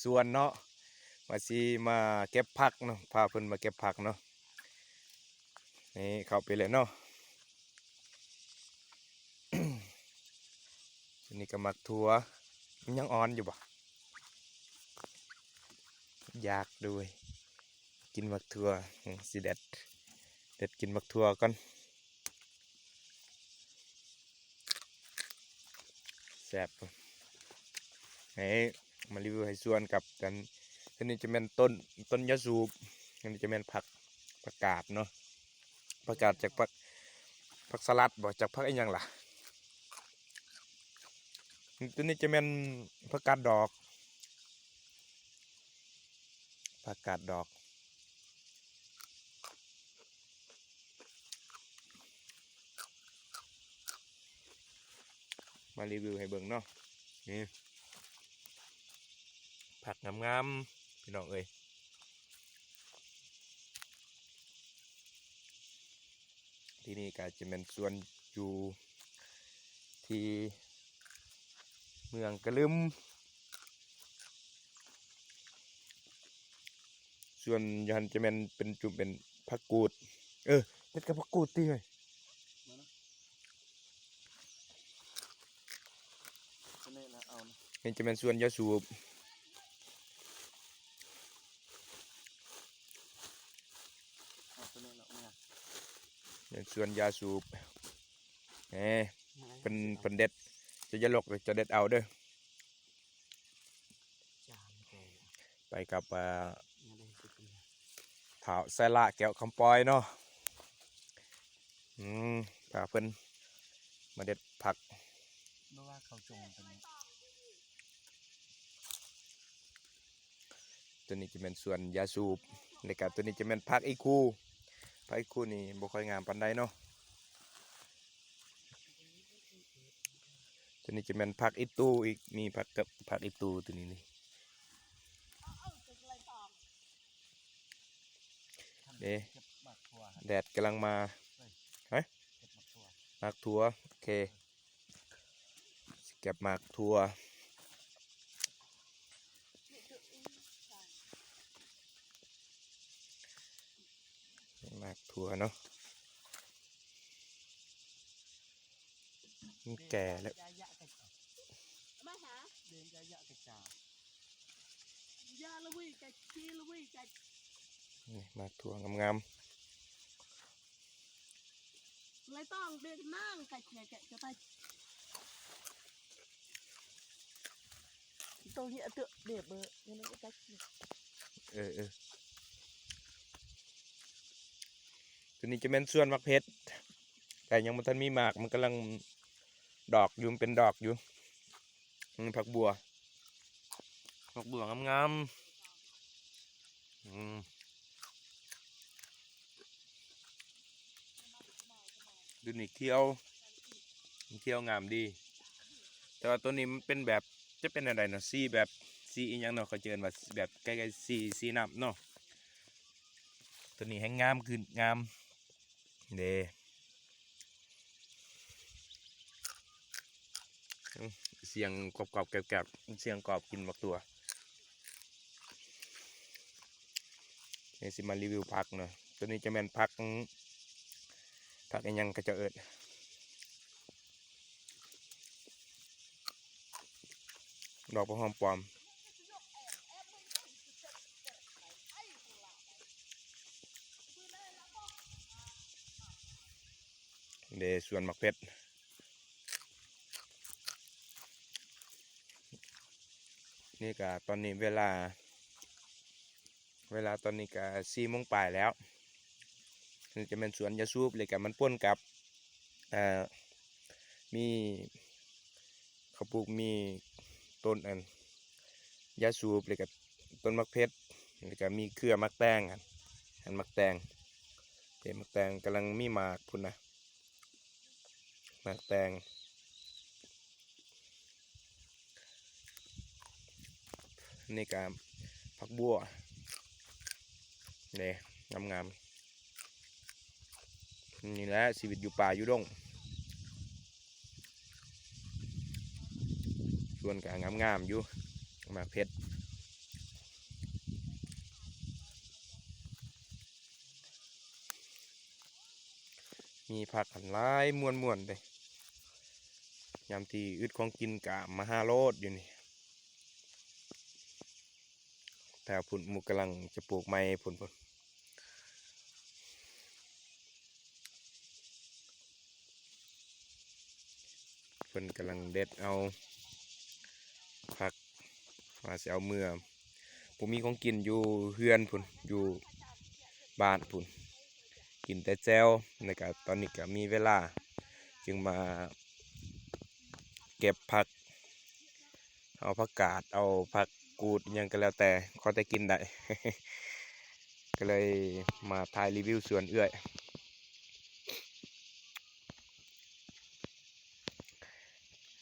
ສວນເນາະ ວ່າຊິມາເກັບຜັກເນາະ ພາເພິ່ນມາເກັບຜັກເນາະ. ນີ້ເຂົ້າໄປເລີຍເນາະ. ອັນນີ້ກໍໝາກຖົ່ວ ມັນຍັງອ່ອນຢູ່ບໍ່? ຢາກດ້ວຍ ກິນໝາກຖົ່ວ. ອືມ ຊິເດັດ ເດັດກິນໝາກຖົ່ວກ່ອນ. ແຊບ. ໃຫ້ມາຣີວິວໃຫ້ຊວນກັບອັນ ອັນນີ້ຈະແມ່ນຕົ້ນ ຕົ້ນຢາສູບ. ອັນນີ້ຈະແມ່ນຜັກ ຜັກກາດເນາະ ຜັກກາດ ຈາກຜັກ ຜັກສະຫຼັດບໍ່ ຈາກຜັກອີ່ຫຍັງລະ. ຕົວນີ້ຈະແມ່ນຜັກກາດດອກ ຜັກກາດດອກ. ມາຣີວິວໃຫ້ເບິ່ງເນາະ. ນີ້ ຜັກງາມໆ ພີ່ນ້ອງເອີຍ. ທີ່ນີ້ກໍຈະແມ່ນສວນຢູ່ທີ່ເມືອງກະລຶມ. ສ່ວນຢູ່ຫັ້ນຈະແມ່ນເປັນຈຸ່ມເປັນຜັກກູດ. ເອີ ເຮັດກັບຜັກກູດຕິເຮີ້ຍ. ນີ້ຈະແມ່ນສວນຢາສູບ. ເປັນສວນຢາສູບ. ເອີ ເພິ່ນ ເພິ່ນເດັດ ເຈົ້າຢ່າຫຼົກເດີ ເຈົ້າເດັດເອົາເດີ. ໄປກັບ ເອີ ທ້າວໄຊລະ ແກ້ວຄຳປອຍເນາະ. ອືມ ພາເພິ່ນມາເດັດຜັກ. ບໍ່ວ່າເຂົາຈົ່ງຕົວນີ້ ຕົວນີ້ຈະແມ່ນສວນຢາສູບ ແລ້ວກະຕົວນີ້ຈະແມ່ນຜັກອີ່ຄູ. ຜັກອີ່ຄູນີ້ບໍ່ຄ່ອຍງາມປານໃດເນາະ. ຕົວນີ້ຈະແມ່ນຜັກອີ່ຕູອີກ ມີຜັກກັບຜັກອີ່ຕູຕົວນີ້ນີ້. ເດ້ ແດດກຳລັງມາ. ຮະ ໝາກຖົ່ວ ໂອເຄ ເກັບໝາກຖົ່ວ. ໝາກຖົ່ວເນາະ ມັນແກ່ແລ້ວ. ນີ້ໝາກຖົ່ວງາມໆ. ເອີໆ ຕົວນີ້ຈະແມ່ນສວນໝາກເຜັດ ແຕ່ຍັງບໍ່ທັນມີໝາກ ມັນກຳລັງດອກຢູ່ ມັນເປັນດອກຢູ່. ອືມ ຜັກບົ່ວ ຜັກບົ່ວງາມໆ. ອືມ ດູນີ້ຂຽວ ມັນຂຽວງາມດີ. ແຕ່ວ່າຕົວນີ້ມັນເປັນແບບ ຈະເປັນແນວໃດເນາະ ສີແບບ ສີອີ່ຫຍັງເນາະ ເຂົາເອີ້ນວ່າແບບຄ້າຍໆ ສີ ສີນ້ຳເນາະ. ຕົວນີ້ແຮ່ງງາມຂຶ້ນ ງາມ. ເດ້ ອືມ ສຽງກອບໆ ແກບໆ ສຽງກອບກິນໝາກຖົ່ວ. ນີ້ຊິມາຣີວິວຜັກເນາະ ຕົວນີ້ຈະແມ່ນຜັກ ອືມ ຜັກອີ່ຫຍັງເຂົາເຈົ້າເອີ້ນ ດອກຜັກຫອມປ້ອມ. ເດ້ ສວນໝາກເຜັດ ນີ້ກະຕອນນີ້ເວລາ ເວລາຕອນນີ້ກະສີ່ໂມງປາຍແລ້ວ. ນີ້ຈະແມ່ນສວນຢາສູບ ແລ້ວກະມັນປົນກັບ ເອີ ມີ ເຂົາປູກມີຕົ້ນອັນຢາສູບ ແລ້ວກະຕົ້ນໝາກເຜັດ ແລ້ວກະມີເຄືອໝາກແຕງ ອັນ ອັນໝາກແຕງ ເດ້ ໝາກແຕງກຳລັງມີໝາກພຸ້ນນະ ໝາກແຕງ. ນີ້ກະຜັກບົ່ວ ເດ້ ງາມໆ. ນີ້ແຫຼະຊີວິດຢູ່ປ່າຢູ່ດົງ. ສວນກະງາມໆຢູ່ ໝາກເຜັດ ມີຜັກຫັ້ນຫຼາຍມ່ວນໆເດ້. ຍາມທີ່ອຶດຂອງກິນກະມາຫາໂລດຢູ່ນີ້. ແຖວພຸ້ນໝູ່ກຳລັງຈະປູກໃໝ່ພຸ້ນ ພຸ້ນ. ເພິ່ນກຳລັງເດັດເອົາຜັກ ວ່າຊິເອົາເມືອ. ບໍ່ມີຂອງກິນຢູ່ເຮືອນພຸ້ນ ຢູ່ບ້ານພຸ້ນ ກິນແຕ່ແຈ່ວ. ແລ້ວກະຕອນນີ້ກະມີເວລາ ຈຶ່ງມາເກັບຜັກ ເອົາຜັກກາດ ເອົາຜັກກູດ ອີ່ຫຍັງກະແລ້ວແຕ່ ຂໍແຕ່ກິນໄດ້ ກະເລີຍມາຖ່າຍຣີວິວສວນເອື້ອຍ.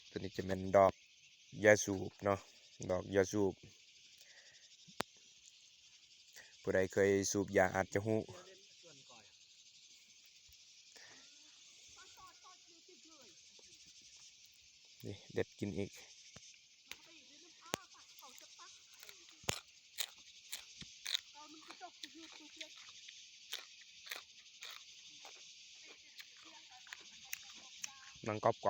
ໂຕນີ້ຈະແມ່ນດອກຢາສູບເນາະ ດອກຢາສູບ. ຜູ້ໃດເຄີຍສູບຢາອາດຈະຮູ້. ນີ້ເດັດກິນອີກ. ໜັງກອບໆ.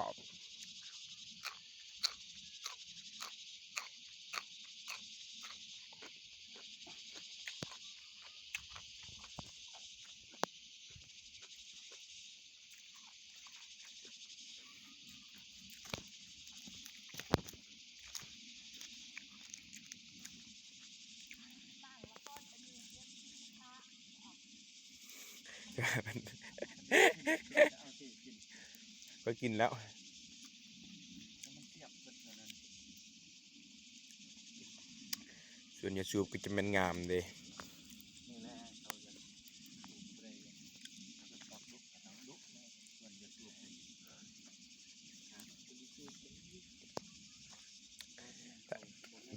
ຂ້ອຍກິນແລ້ວ. ສວນຢາສູບກໍຈະແມ່ນງາມເດ້.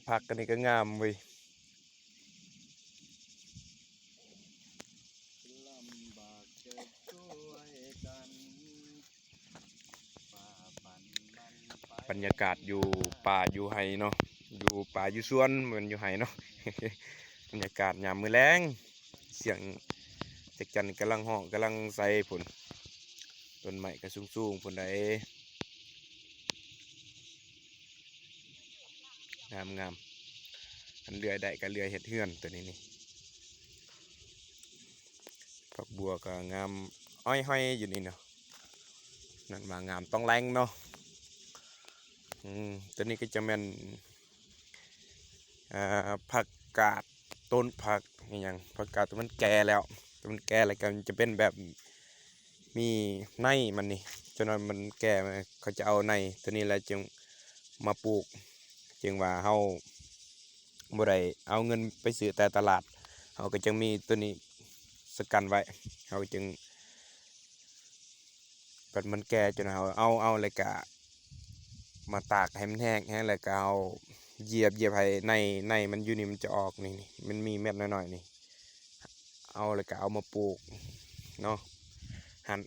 ຜັກອັນນີ້ກໍງາມເວີຍ. ບັນຍາກາດຢູ່ປ່າຢູ່ໄຮ່ເນາະ ຢູ່ປ່າຢູ່ສວນ ບໍ່ແມ່ນຢູ່ໄຮ່ເນາະ. ບັນຍາກາດຍາມມື້ແລງ ສຽງຈັກຈັ່ນກຳລັງຮ້ອງກຳລັງໃສ່ພຸ້ນ. ຕົ້ນໄມ້ກໍສູງໆພຸ້ນໃດ໋. ງາມໆ ຄັນເລື່ອຍໄດ້ກໍເລື່ອຍເຮັດເຮືອນໂຕນີ້ນີ້. ຜັກບົວກໍງາມອ້ອຍຫ້ອຍຢູ່ນີ້ເນາະ ນັ້ນວ່າງາມຕ້ອງແລງເນາະ. ອືມ ໂຕນີ້ກໍຈະແມ່ນ ອ່າ ຜັກກາດ ຕົ້ນຜັກອີ່ຫຍັງ ຜັກກາດທີ່ມັນແກ່ແລ້ວ ທີ່ມັນແກ່ແລ້ວກໍຈະເປັນແບບ ມີໃນມັນນີ້ ຈົນວ່າມັນແກ່ ເຂົາຈະເອົາໃນໂຕນີ້ແຫຼະຈຶ່ງມາປູກ. ຈຶ່ງວ່າເຮົາບໍ່ໄດ້ເອົາເງິນໄປຊື້ແຕ່ຕະຫຼາດ ເຮົາກໍຈຶ່ງມີໂຕນີ້ສະກັນໄວ້ ເຮົາຈຶ່ງ ບັດມັນແກ່ຈົນເຮົາເອົາ ເອົາແລ້ວກະມາຕາກໃຫ້ມັນແຫ້ງ ແຫ້ງແລ້ວກະເຮົາຢຽບ ຢຽບໃຫ້ໃນ ໃນມັນຢູ່ນີ້ມັນຈະອອກນີ້ ນີ້ ມັນມີເມັດນ້ອຍໆນີ້ ເອົາແລ້ວກະເອົາມາປູກເນາະ. ຫັ້ນ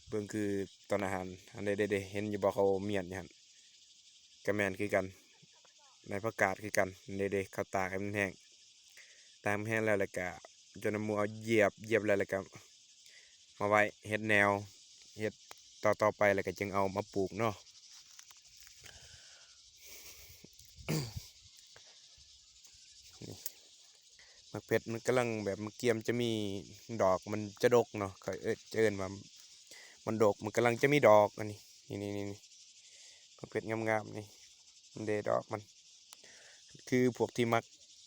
ເບິ່ງຄືຕອນອາຫານ ຫັ້ນເດ້ ເດ້ ເຫັນຢູ່ບໍ່ ເຂົາມ້ຽນຢູ່ຫັ້ນ ກະແມ່ນຄືກັນ ໃນຜັກກາດຄືກັນ ເດ້ ເດ້ ເຂົາຕາກໃຫ້ມັນແຫ້ງ ຕາກໃຫ້ງແລ້ວ ແລ້ວກະຈົນເອົາມືຢຽບ ຢຽບແລ້ວ ແລ້ວກະມາໄວ້ເຮັດແນວ ເຮັດຕໍ່ໆໄປ ແລ້ວກະຈຶ່ງເອົາມາປູກເນາະ. ນີ້ ໝາກເຜັດມັນກຳລັງແບບ ໝາກກຽມຈະມີດອກ ມັນຈະດົກເນາະ ເຂົາເອີ້ນ ຈະເອີ້ນວ່າມັນດົກ ມັນກຳລັງຈະມີດອກ. ອັນນີ້ ນີ້ໆໆ ໝາກເຜັດງາມໆນີ້ ເດ້ດອກມັນ ຄືພວກທີ່ມັກ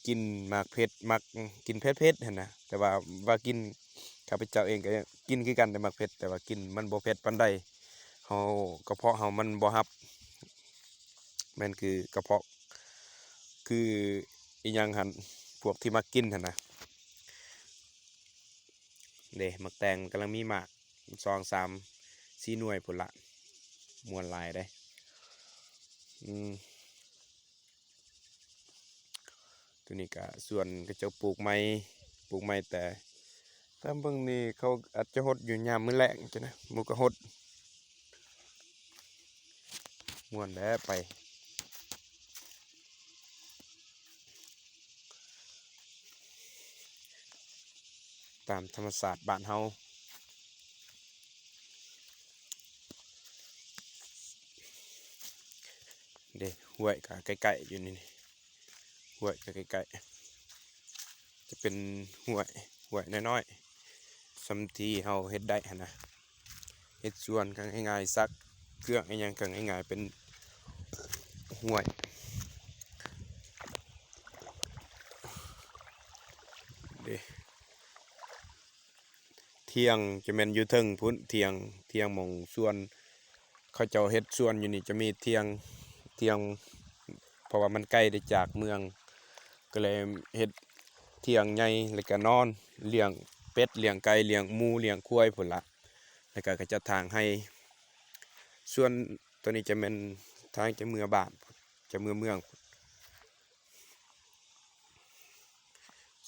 ກິນໝາກເຜັດ ມັກກິນເຜັດໆຫັ້ນນະ ແຕ່ວ່າ ວ່າກິນ ຂ້າພະເຈົ້າເອງກໍກິນຄືກັນແຕ່ໝາກເຜັດ ແຕ່ວ່າກິນມັນບໍ່ເຜັດປານໃດ ເຮົາ ກະເພາະເຮົາມັນບໍ່ຮັບ ແມ່ນຄືກະເພາະ ຄືອີ່ຫຍັງຫັ້ນ ພວກທີ່ມັກກິນຫັ້ນນະ. ເດ້ ໝາກແຕງກຳລັງມີໝາກ ສອງ ສາມ ສີ່ໜ່ວຍພຸ້ນລະ ມ່ວນຫຼາຍເດ້. ອືມ ໂຕນີ້ກະສວນເຂົາເຈົ້າປູກໃໝ່ ປູກໃໝ່ ແຕ່ ຕາມເບິ່ງນີ້ເຂົາອາດຈະຫົດຢູ່ຍາມມື້ແລງຈັ່ງນະ ໝູ່ກະຫົດ ມ່ວນແຫຼະໄປ ຕາມທຳມະຊາດບ້ານເຮົາ. ເດ້ ຫ້ວຍກໍໃກ້ໆຢູ່ນີ້ ຫ້ວຍກໍໃກ້ໆ ຈະເປັນຫ້ວຍ ຫ້ວຍນ້ອຍໆ ສ່ຳທີ່ເຮົາເຮັດໄດ້ຫັ້ນນະ. ເຮັດສວນກໍງ່າຍໆ ຊັກເຄື່ອງອີ່ຫຍັງກໍງ່າຍໆ ເປັນຫ້ວຍເດ້. ຖຽງຈະແມ່ນຢູ່ເທິງພຸ້ນ ຖຽງ ຖຽງໝ່ອງສວນ ເຂົາເຈົ້າເຮັດສວນຢູ່ນີ້ ຈະມີຖຽງ ຖຽງ ເພາະວ່າມັນໄກໄດ້ຈາກເມືອງ ກໍເລີຍເຮັດຖຽງໃຫຍ່ ແລ້ວກໍນອນລ້ຽງເປັດ ລ້ຽງໄກ່ ລ້ຽງໝູ ລ້ຽງຄວາຍພຸ້ນລະ ແລ້ວກໍ ກໍຈະຖາງໄຮ່. ສ່ວນໂຕນີ້ຈະແມ່ນທາງຈະເມືອບ້ານ ຈະເມືອເມືອງ.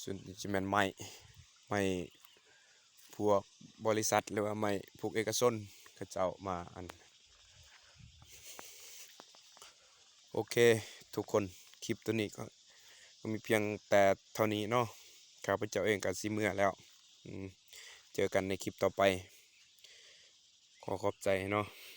ສ່ວນນີ້ຈະແມ່ນໄມ້ ໄມ້ພວກບໍລິສັດ ຫຼືວ່າໄມ້ພວກເອກະຊົນ ເຂົາເຈົ້າມາອັນ ໂອເຄທຸກຄົນ ຄລິບໂຕນີ້ກໍ ກໍມີພຽງແຕ່ເທົ່ານີ້ເນາະ ຂ້າພະເຈົ້າເອງກໍຊິເມືອແລ້ວ ອືມ ເຈີກັນໃນຄລິບຕໍ່ໄປ ຂໍຂອບໃຈເນາະ.